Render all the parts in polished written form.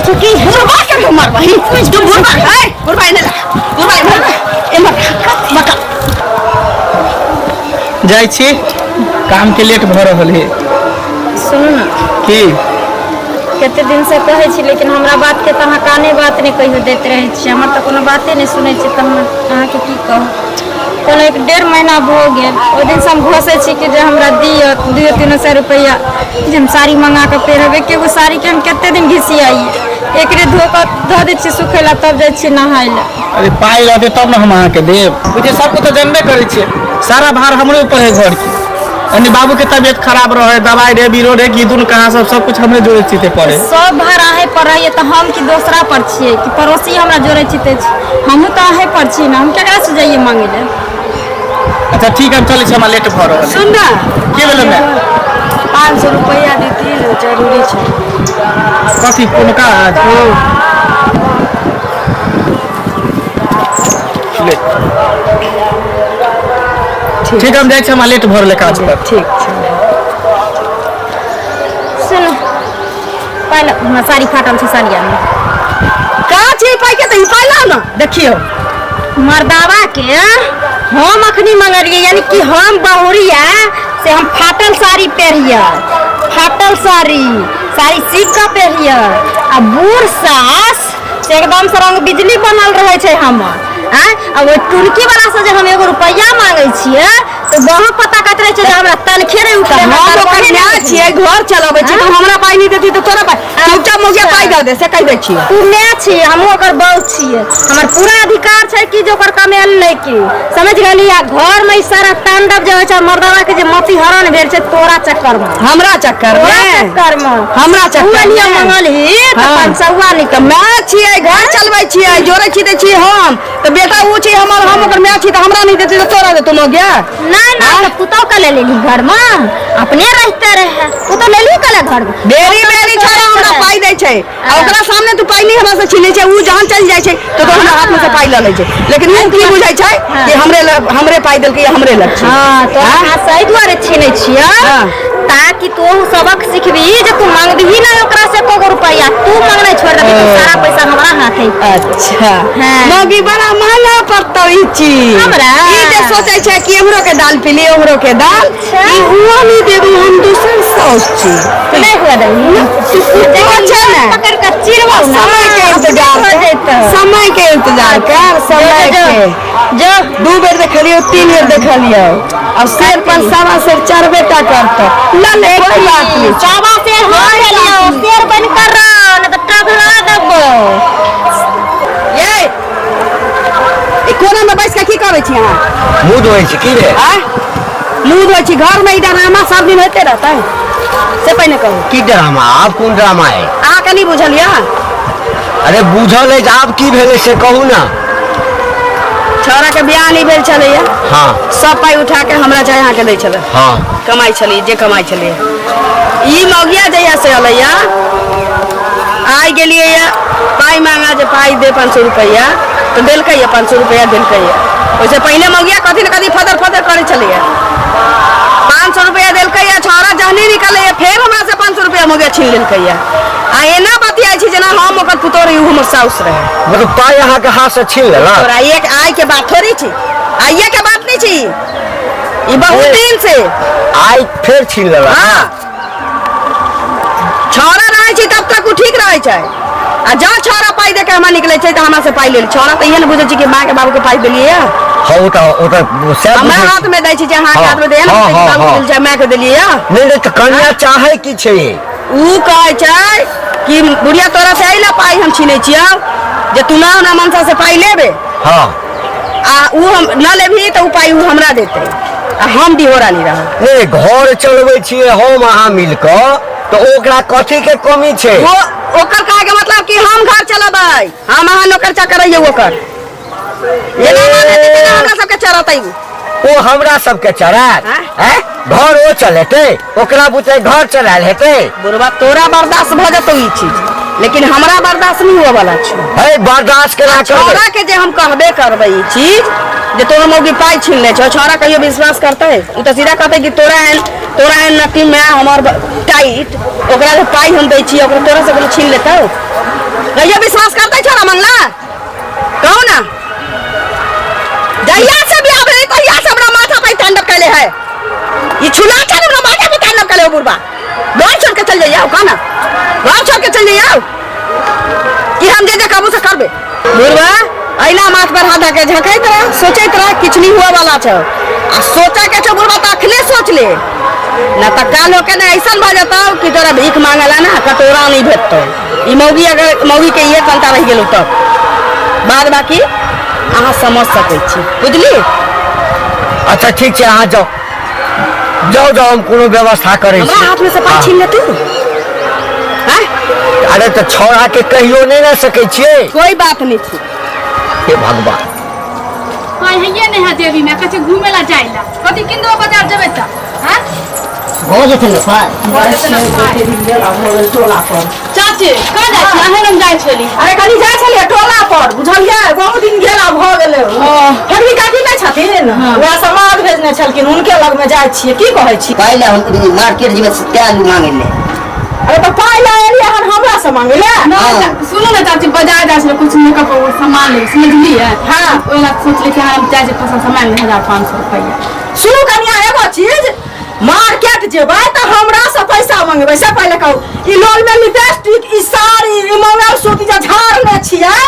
छौ की बुढ़बा के तू मारबही तू बुढ़बा ए बुढ़बा एने ला बुढ़बा एने ला एमहर बका जाइ छी काम के लेट भऽ रहल है। सुनू ने। की? कते दिन से कहै छी, लेकिन हमरा बात के तऽ अहाँ काने बात नहि कहियो दैत रहै छी। हमर तऽ कोनो बाते नहि सुनै छी, तऽ हम अहाँके की कहू। कोनो 1-1.5 महीना भऽ गेल, ओहि दिनसँ हम घोसै छी कि जे हमरा दिअ 200-300 रुपैआ जे हम साड़ी मंगा कऽ पहिरब। एके गो साड़ीके हम कते दिन घिसियाइए, एकरे धो कऽ धऽ दै छियै सुखै लए, तब जाइ छियै नहाय लए। अरे पाइ रहतै तब ने हम अहाँके देब। बुझिए सबको तऽ जानबे करै छियै, सारा भार हमरे ऊपर है घर के। यानी बाबू के तबियत खराब रहे, दवाई रे, बीरो रे, की दुन कहाँ सब सब कुछ हमरे जोड़े चीते पड़े। सब भार अहें पर रहैए तऽ हम की दोसरा पर छियै कि पड़ोसी हमरा जोड़े चीते छै? हमहूँ तऽ अहें पर छी ने, हम केकरा से जाइए मांगे लए? अच्छा ठीक है, हम चलै छी, हमरा लेट भऽ रहल है। सुन ना। की भेलै माय? 500 रुपैआ देती ने, जरूरी छै। कथी, कोनो काज? ले। ठीक, हम जाइ छी, हमरा लेट भऽ रहलै काज पर। ठीक छै। सुनू, पहिले हमरा साड़ी फाटल छै, साड़ी आनू। कहाँ छै पाइ के? तऽ ई पाइ लाउ ने, देखियौ। मर्दावा के हम अखनी मंगलियै, यानी कि हम बहुरिया से हम फाटल साड़ी पहिरियै, फाटल साड़ी, साड़ी सीख कऽ पहिरियै। आ बूढ़ सास से एकदम से रंग बिजली बनल रहै छै हमर। आँय, आ ओहि टुनकी वाला से जे हम एगो रुपैआ मांगै छियै तऽ बहुत पता कहैत रहै छै जे हमरा तनखे नहि उठलै, हम हमरा ओकर तनखे नहि माय उठलै। छियै, घर चलबै छियै, तू हमरा पाइ नहि देती तऽ तोरा पाइ चुपचाप मौगिया पाइ दऽ दे, से कहि दै छियै। तू माय छी, हमहूँ ओकर बहू छियै, हमर पूरा अधिकार छै कि जे ओकर कमायल नहि की, समझ गेली? आ घर में ई सारा तांडव जे होइ छै, मर्दावा के जे मति हरण भेल छै तोरा चक्कर में। हमरा चक्कर तोरा में? चक्कर में। हमरा तू चक्कर एलियै में? मंगलही तऽ हाँ। 500 निकल। तऽ माय छियै, घर चलबै छियै, जोड़ै छी दै छियै हम, तऽ बेटा ओ छै हमर, हम ओकर माय छी, तऽ हमरा नहि देतै तऽ तोरा देतौ मौगिया? नहीं नहीं, तऽ पुतहु के ले लेली घर में, अपने रहते रहे, पुतहु ले ली कले घर में। बेरी बेरी छोड़ा हमरा पाइ दै छै, आ ओकरा सामने तू पाइ नहि हमरा से छीनै छै। उ जहन चलि जाइ छै तऽ तो हमरा हाथ में से पाइ लऽ लै छै, लेकिन उ की बुझै छै कि हमरे लग हमरे पाइ देलकै, हमरे लग छै। हाँ, तो हाँ? हाथ सही दुआरे छीनै छियै हाँ। ताकि तू सबक सिखबी जे तू मांगबही ना ओकरा से एको रुपैआ, तू मांगना छोड़ देबी, तू सारा पैसा हमरा हाथ है। अच्छा। हाँ। मौगी बड़ा महंगा पड़तौ ई चीज। हमरा? ई जे सोचै छै कि एम्हरो के दाल पी ली, ओम्हरो के दाल। अच्छा। ई हुआ नहीं देबू, हम दोसर साउस छी। नहीं हुआ दही। अच्छा ने। पकड़ के चिरबौ ना। समय के इंतजार हो कर। जैतौ। समय के इंतजार कर, समय जो, के। जो। 2 बेर देखलियौ, 3 बेर देखलियौ, अब शेर पर सवा शेर चढ़बे टा करतौ। ल ले, कोई बात नहीं। सवा शेर हो गेलियौ, शेर बन कर रह, नहीं तो टघरा देबौ। ये ई कोना में बैस के की करै छी अहाँ? मुँह धोइ छी की रे? आँय? मुँह धोइ छी। घर में ई ड्रामा सब दिन होते रहतै से पहिने कहू। की ड्रामा? आब कोन ड्रामा है? अहाँ के नहीं बुझल यऽ? अरे बुझल अछि, आब की भेलै से कहू ना। छौड़ा के बियाह नहीं भेल छलैया। हाँ। सब पाइ उठा के हमरा चाहे अहाँ के दै छलै। हाँ। कमाइ छलियै, जे कमाइ छलियै। ई मौगिया जहिया से अलैया, आइ गेलियै या पाइ मांगा जे पाइ दे 500 रुपैआ, तऽ देलकै या 500 रुपैआ देलकै या। ओहिसँ पहिने मौगिया कथी ने कथी फदर फदर करै छलैया। 500 रुपैआ देलकै या, छौड़ा जहने निकलैया फेर हमरा से 500 रुपैआ मौगिया छीन लेलकै या। आ एना बतियाइ छी जेना हम ओकर पुतोह रही, ओ हमर साउस रहे। मतलब पाइ अहाँके हाथ से छीन लेलक? तोरा एक आइ के बात थोड़ी छी, आइए के बात नहीं छी ई, बहुत दिन से। आइ फेर छीन लेलक? हाँ, छौड़ा रहै छै तब तक ओ ठीक रहै छै, आ जँ छौड़ा पाइ दे के हमरा निकलै छै तऽ हमरा से पाइ लेल। छौड़ा तऽ इहे ने बुझै छै कि माँ के बाबू के पाइ देलियै या। हाँ, ओ तऽ सएह हमरा बुझै हाथ छी। में दै छै जे अहाँके हाँ, हाथ में दै ने, हाँ, बुझै छै हाँ, बाबू के हाँ। देल छै, माय के देलियै या। नहीं, नहीं, तऽ कन्या चाहै की छै? उ कहै छै कि बुढ़िया तोरा से एहि ला पाइ हम छीनै छियौ जे तू ना ओना मनसा से पाइ लेबे। हाँ। आ उ हम न लेबही तऽ उ पाइ उ हमरा देतै आ हम डिहोरा नहीं रहब। नहीं, घर चलबै छियै हम अहाँ मिल कऽ, तऽ ओकरा कथी के कमी छै? वो ओकर कहे के मतलब कि हम घर चलेबै, हम अहाँ नौकर चाकर रहियै ओकर। जेना माने तेना हमरा सबके चरतै उ। ओ हमरा सबके चरात? हाँ? हैं? घर ओ चलेतै, ओकरा बुते घर चलायल हेतै? बुढ़वा तोरा बर्दाश्त भऽ जेतौ ई चीज, लेकिन हमरा बर्दाश्त नहीं हुए वाला छौ। है बर्दाश्त केना आ करबै? छौड़ा के जे हम कहबे करबै ई चीज जे तोहर मौगी पाइ छीन लै छौ, छौड़ा कहियो विश्वास करतै? उ तऽ सीधा कहतै कि तोरा एहन नती माय हमर टाइट, ओकरा जे पाइ हम दै छियै ओकरा तोरा से कोनो छीन लेतौ? कहियो विश्वास करतै छोरा मंगला कहू ना जहिया से बियाह भेलै तहिया से हमरा माथा पर तांडव कैले है ई छुला छल हमरा माथा पर तांडव कैले हो बुढ़बा घर छोड़ के चल जाइए कह ना घर छोड़ के चल जाइए कि हम जे जे कहबो से करबे बुढ़बा अहिना माथ पर हाथ धऽ के झँकैत रह सोचैत रह किछु नहीं हुआ वाला छौ आ सोचे के छौ बुढ़बा तऽ अखने सोच ले ना तऽ काल होके ने ऐसन भऽ जेतौ कि तोरा भीख मांगला ना कटोरा नहीं भेटतौ ई मौगी अगर मौगी के इहे कनता रहि गेलौ तब बाद बाकी अहाँ समझ सकै छी बुझली अच्छा ठीक छै अहाँ जाउ जाउ जाउ हम कोनो व्यवस्था करै हमरा छी हाथ में से पाइ छीन लेतू हैं अरे तऽ छौड़ा के कहियो नहि ने सकै छियै कोई बात नहीं छी हे भगवान पाइ हैये नहि है जेबी में कहै छै घूमे ला जाय ला कथी किन देबो बाजार जेबै तऽ हैं भऽ जेतै ने पाइ भऽ जेतै ने पाइ चाची कहाँ जाइ छी अहें लग जाइ छली अरे कनी जाइ छलियै टोला पर बुझलियै बहुत दिन गेला भऽ गेलै फेर भी काकी नहि छथिन वएह समाज भेजने छलखिन हुनके लगमे जाइ छियै की कहै छी पाइ लए हम मार्केट जेबै से तें आलू मांगै लए अरे तऽ पाइ लए एलियै हन हमरा से मांगै लए नहि सुनू ने चाची बाजार जाइ छलै कुछ मेकअप और सामान लेबै समझलियै हाँ। ओहि ला सोचलियै कि हम जाइ छी पसंद सामान ले 1500 रुपैआ सुनू कनिया एगो चीज मार्केट जेबै तऽ हमरा से पैसा मंगेबै से पहिले कहू ई लोल में लिपस्टिक ई साड़ी ई मंगलसूत्र जे झाड़ने छियै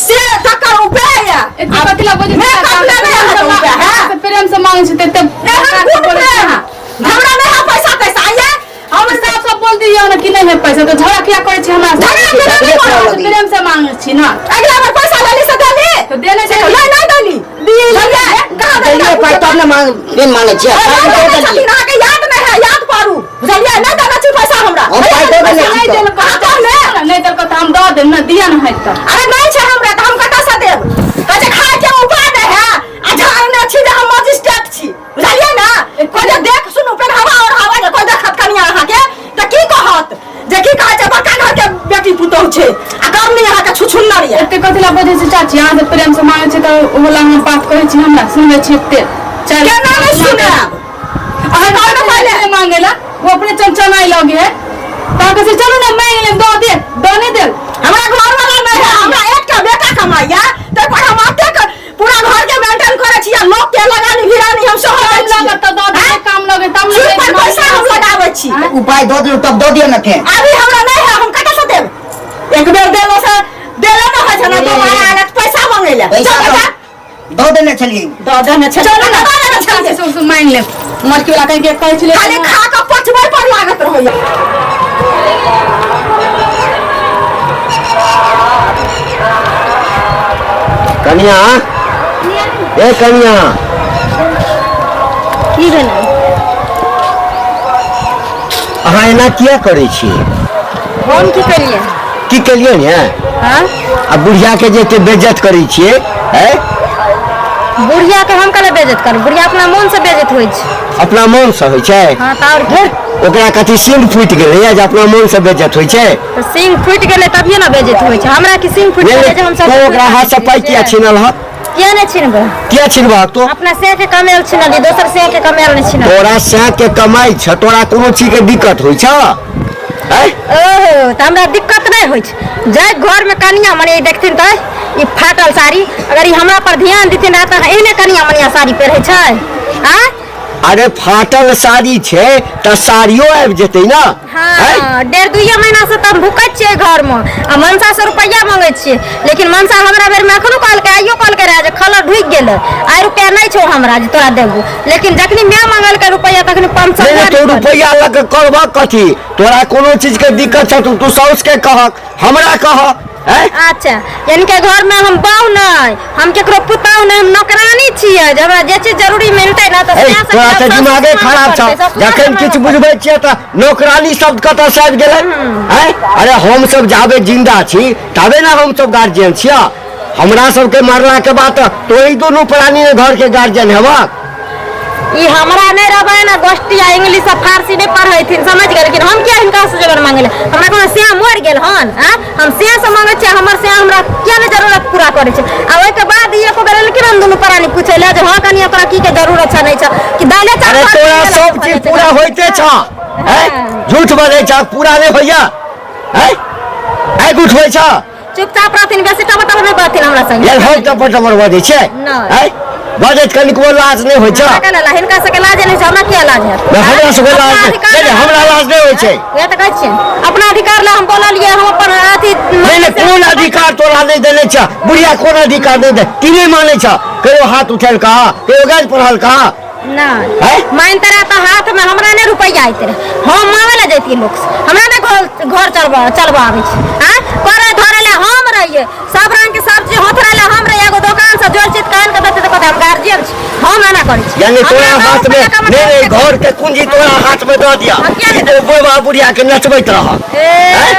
से तकर उपाय यऽ एते कथी ला बजै मेकअप लेबै अहाँके उपाय है प्रेम से मांगै छी तऽ एते एहन कोन प्रेम हमरा नहि है पैसा तैसा ये हम साफ साफ बोल दियौ ने कि नहीं है पैसा तो झगड़ा किया करै छी हमरा से झगड़ा केना नहि करब? प्रेम से मांगै छी ना अगला बार पैसा लेली से देली तो देने से छै नहीं नहीं देली बुझलियै कहाँ देली देलियै पाइ तब ने मांग फेर मांगै छियै अरे पाइ नहि दऽ देने देलियै छथिन अहाँके याद नहि है याद पारू बुझलियै नहि देने छी पैसा हमरा हम पाइ दऽ देने नहीं छी तऽ। देलको अहाँ कहले नहीं देलको तऽ हम दऽ देब ना दिया ना है तऽ अरे नहीं छै हमरा तऽ हम कतऽ से देब कहै छै खाय के उपाय नहि है आ झाड़ने छी जे हम मजिस्ट्रेट छी बुझलियै ने कोइ जे देख सुनू पेनहावा और हवा जे कोइ देखत कनिया अहाँके तऽ की कहत जे की कहै छै बड़का घर के बेटी पुतोहु छै आ करनी अहाँके छुछुन्नर यऽ एते कथी ला बजै छी चाची अहाँ से प्रेम से मांगै छी तऽ ओहो ला हम बात कहै छी हमरा सुनबै छी एते चल केना नहि सुनायब अहाँ कहू ने पहिले। पहिले मांगे ला वो अपने चमचमाई लगे है तऽ कहै छै चलू ने मांगि लेब दऽ देब दऽ नहि देब हमरा घर वाला नहि है हमरा एकटा बेटा कमाइया ताहि पर हम एतेक पूरा घर के मेंटेन करै छी आ लोक के लगानी भिरानी हम सेहो दै काम छी लगत तऽ दऽ देब काम लगे तब ने सूद पर पैसा हम लगाबै छी उपाय दऽ दियौ तब दऽ दियौ ने फेर अभी हमरा नहि है हम कतऽ से देब एक बेर देलो से देलो न होइ छै ने दोबारा आयल तऽ पैसा मंगै ले पैसा चल बेटा दऽ देने छलियै दऽ देने छै चल ना दऽ देने छलियै से से मांगि लेब मटकी वाला कहीं के कहै छलै खाली खा कऽ पचबै पर लागत रहैया कनिया ए कनिया की भेलै अहाँ एना किया करै छी हम की केलियै की केलियै ने हाँ आ बुढ़िया के जे एते बेज्जत करै छियै है बुढ़िया के हम कले बेइज्जत करब बुढ़िया अपना मोन से बेइज्जत होइ छै अपना मोन से होइ छै हाँ तऽ आओर की ओकरा कथी सिंह फूटि गेलैया जे अपना मोन से बेज्जत होइ छै तऽ सिंह फूटि गेलै तभिए ने बेइज्जत होइ छै हमरा की सिंह फूटि नहि गेलै जे हम सब तू ओकरा हाथ से पाइ किया छीनल हक किया नहि छिनबै किया छिनबहक तू अपना सेह के कमेल छिनलियै दोसर सेह के कमेल नहि छिनलियै तोरा सैं के कमाइ छ तोरा कोनो चीज के दिक्कत होइ छ आँय? ओहो तऽ हमरा दिक्कत नहि होइ छै जाहि घरमे कनिया मनिया देखथिन तऽ ई फाटल साड़ी अगर ई हमरा पर ध्यान देथिन रहए तऽ एहने कनिया मनिया साड़ी पहिरै छै आँय अरे फाटल साड़ी छै तऽ साड़ियो आबि जेतै ने आँय? हाँ डेढ़ दुइये महीना से तऽ हम भुकैत छियै घरमे आ मनसा से रुपैआ मांगै छियै लेकिन मनसा हमरा बेरमे एखनो कहलकै आइयो कहलकै रहए जे खलर ढुकि गेलै आइ रुपैआ नहि छौ हमरा जे तोरा देबो लेकिन जखनी माय मांगलकै रुपैआ तखनी 500 नहि नहि, तू रुपैआ लऽ कऽ करबह कथी तोरा कोनो चीज के दिक्कत छौ तऽ तू साउस के कहक हमरा कह हैं अच्छा यानी कि घर में हम बाऊ नहीं हम केकरो पुताऊ नहीं हम नौकरानी छियै जे हमरा जे चीज जरूरी मिलतै ना तऽ ए, सएह से तोरा तऽ सासु दिमागे मांगऽ खराब छौ पड़तै, ससुरा जखन मांगऽ किछु पड़तै। बुझबै छियै तऽ नौकरानी शब्द कतऽ से आबि गेलै हैं अरे हम सब जाबे जिंदा छी तबे ने हम सब गार्जियन छियै हमरा सबके मरला के बाद तऽ तोही दुनू प्राणी ने घर के गार्जियन हेबक ई हमरा नहि रहबै ने गोष्ठी आ इंग्लिश आ फारसी नहि पढ़ैथिन समझ गेलखिन हम किया हिनका से जबर मांगे ले हमरा कोनो सिया मरि गेल हन आ हम सिया से मांगे छियै हमर सिया हमरा किया नहि जरूरत पूरा करै छै आ ओहिके बाद ई एको बेर एलखिन हम दुनू प्राणी पूछै लए जे हँ कनिया तोरा की के जरूरत छै नहि छै कि दाले चावल अरे भात तोरा खेला सब भऽ चीज जाइ छै। पूरा होइते छ हैं झूठ बजै छ पूरा नहि होइया हैं आगि उठबै छ चुपचाप रहथिन बेसी टबर टबर नहि बजथिन हमरा संगे यार हम टपर टपर बजै छियै नहि। आँय बजैत कनिकबो लाज नहि होइ छौ हमरा केना लाज हिनका सबके लाज नहि छै हमरा किया लाज हैत नहि, हमरा सबके अपना लाज नहि अधिकार नहि, लए- हमरा लाज नहि होइ छै वएह तऽ कहै छियै अपना अधिकार लए हम बोललियै हम अपन अथी नहि नहि कोन अधिकार तोरा नहि देने छ बुढ़िया कोन अधिकार नहि दे की नहि मानै छ कहियो हाथ उठेल कहा कहियो गारि पढ़ल कहा नहि हैं? मानते रहे तऽ हाथमे हमरा नहि रुपैआ आइत रहे हम मांगे लए जैतियै लोकसँ हमरा नहि घर घर चलबा चलबा आबै छै आँय करे धरे लए हम रहियै सब रंग के सब्जी होथरे लए हम रहियै एगो दोकान से जोड़ चित कान के देतै तऽ कहतै हम गार्जियन छी हम एना करै छी यानी हमरा तोरा दस हाथ में रुपैआ कमा नहीं नहीं के घर के कुंजी तोरा हाथ में दऽ दिया हम किया ई तो बुढ़वा बुढ़िया के नचबैत रह ए,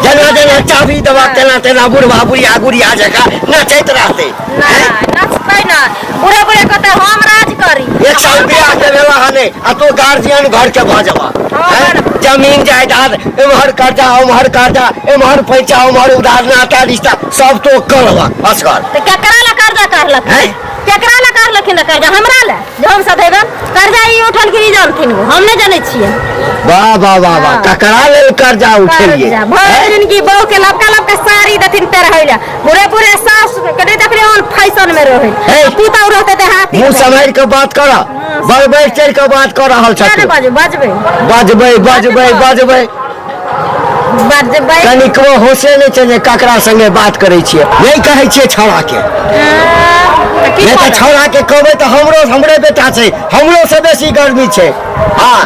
जेना जेना चाभी देबा तेना तेना बुढ़वा बुढ़िया गुड़िया जकाँ नचैत रहतै नहि नचतै ना बुढ़े बुढ़े कहतै हम राज करी 1 साल बियाह के भेला हने आ तू गार्जियन घर के भऽ जेबा हाँ, हैं? जमीन जायदाद एम्हर कर्जा ओम्हर कर्जा एम्हर पैसा ओम्हर उधार नाता रिश्ता सब तो करबा असगर तऽ केकरा ला कर्जा कहलक हैं? केकरा ला कहलखिन तऽ कर्जा हमरा ला जे हम सधेबन कर्जा ई उठलखिन ई जानथिन ओ, हम नहि जनै छियै वाह वाह वाह वाह हाँ। ककरा लेल कर्जा उठेलियै कर्जा भरि जिनगी बहू के लबका लबका साड़ी देथिन पहिरै ला बुढ़े बुढ़े सास के नहि देखलियै ओहन फैशन में रहै हे। पुतहु रहतै तऽ हाथी मुँह सम्हारि कऽ बात कर बड़ बढ़ि चढ़ि कऽ बात कऽ रहल किया छथिन नहि बाजू बजबै बजबै बजबै बजबै बजबै कनिकबो होशे नहि छै जे ककरा संगे बात करै छियै नहि कहै छियै छौड़ाके तऽ की नहि तऽ करब? छौड़ाके कहबै तऽ हमरो हमरे बेटा छै हमरो से बेसी गर्मी छै हँ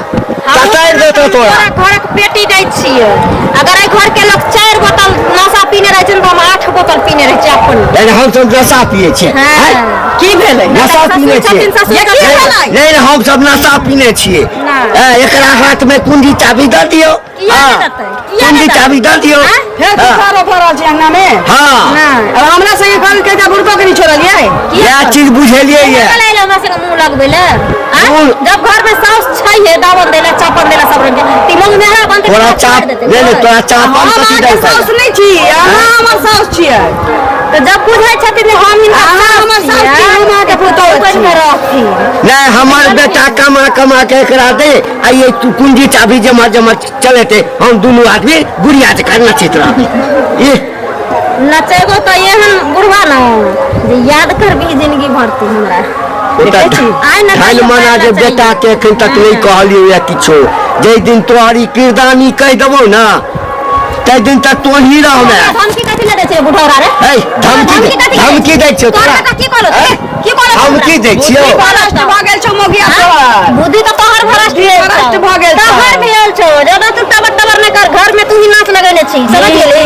कटारि देतौ तोरा तोरा घरक पेटी दै छियै अगर एहि घर के लोग चारि बोतल नशा पीने रहै छै तऽ हम 8 बोतल पीने रहै छियै अपन यानी हम सब नशा पिए छियै हाँ। आँय? की भेलै नशा पीने ससुर छियै छथिन, ससुर नहि, की भेलै? नहि नहि, हम सब नशा पीने छियै नहि। ए, एकरा हाथ में कुंजी चाबी दऽ दियौ किया हाँ। नहि देतै? किया नहि कुंजी देतै? चाबी दऽ दियौ आँय? फेर हाँ। तुषारो भरल छै अंगना में हाँ नहि अब हमरा संगे कल के बुढ़बो के नहीं छोड़लियै इएह चीज बुझेलियै ये केना एलै हमरा संगे मुँह लगबै लए आँय? मुँह- जब घर में साउस छै हे दावन देला चापन देला सब रंग के तीमन मेहरा बनतै तोरा तऽ चाप छोड़ि देतै नहि नहि तोरा चाप हम कथी अहाँके दै साउस नहि छी अहाँ हमर साउस छियै तऽ जब बुझै छथिन जे हम हिनका अहाँ हमर साउस छी, हम अहाँके पुतोहु बनि छी। कऽ रहथिन नहि हमर बेटा कमा कमा के एकरा दे आ ये तू कुंजी चाबी जमा जमा चलेते हम दुनू आदमी गुड़िया जकाँ नचैत रहबै ई नचेगो तऽ एहन बुढ़वा न जे याद करबी जिंदगी भर तू हमरा आइ न ढाल मना जे बेटा के एखन तक नहि कहलियौ या किछो जाहि दिन तोहर ई किरदानी कहि देबौ ने ताहि दिन तक तोही रहमे धमकी कथी लए दै छै बुढ़ौरा रे ऐ धमकी धमकी दै छियौ तोरा तोरा बेटा की कहलक ऐ? की कहलक धमकी दै छियौ बुद्धि भ्रष्ट भऽ गेल छौ मौगिया तोहर बुद्धि तऽ तोहर भ्रष्ट भेल छौ। भ्रष्ट भऽ गेल छौ। तोहर भेल छौ ज्यादा तू टबर टबर नहि कर घर में तू ही नाच लगेने छी समझ गेली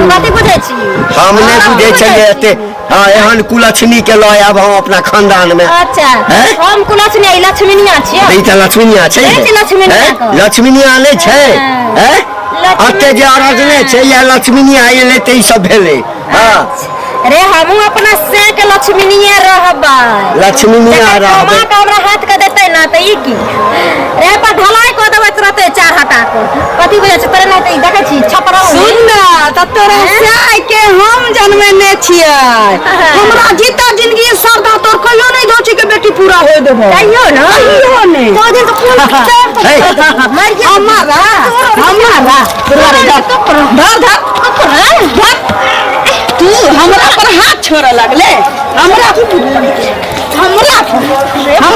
तू कथी बुझै छी हम नहि हमरा बुझै बुझै छलियै छी। एते हँ एहन कुलक्षणी के लऽ आयब हम अपना खानदान में अच्छा हैं? हम कुलक्ष्मी ई लक्ष्मीनिया छियै ई तऽ लक्ष्मीनिया छै नहि छै लक्ष्मीनिया हैं? के। लक्ष्मीनिया नहि छै हाँ। हैं? लक्ष्मीनिया। एते जे अरजने छै या लक्ष्मीनिया एलै तऽ ई सब भेलै हँ रे हमहूँ अपना से के लक्ष्मीनिये रहबै लक्ष्मीनिया जकर रहबै कमा के हमरा हाथ के देतै ना तऽ ई की रे पर ढलाई कऽ देबै तुरते चार हटा के कथी बुझै छै तोरे नहि तऽ ई देखै छी छपरा सुन ना तऽ तोरा साय के हम जनमेने छियै हमरा जीता जिंदगी सरदा तोर कहियो नहि धोची के बेटी पूरा होय देबो कहियो ना कहियो नहि तो दिन तऽ कोन हे, मर गेल हमारा हमारा धर धर धर तू हमरा पर हाथ छोड़ऽ लगले हमरा हमरा हमरा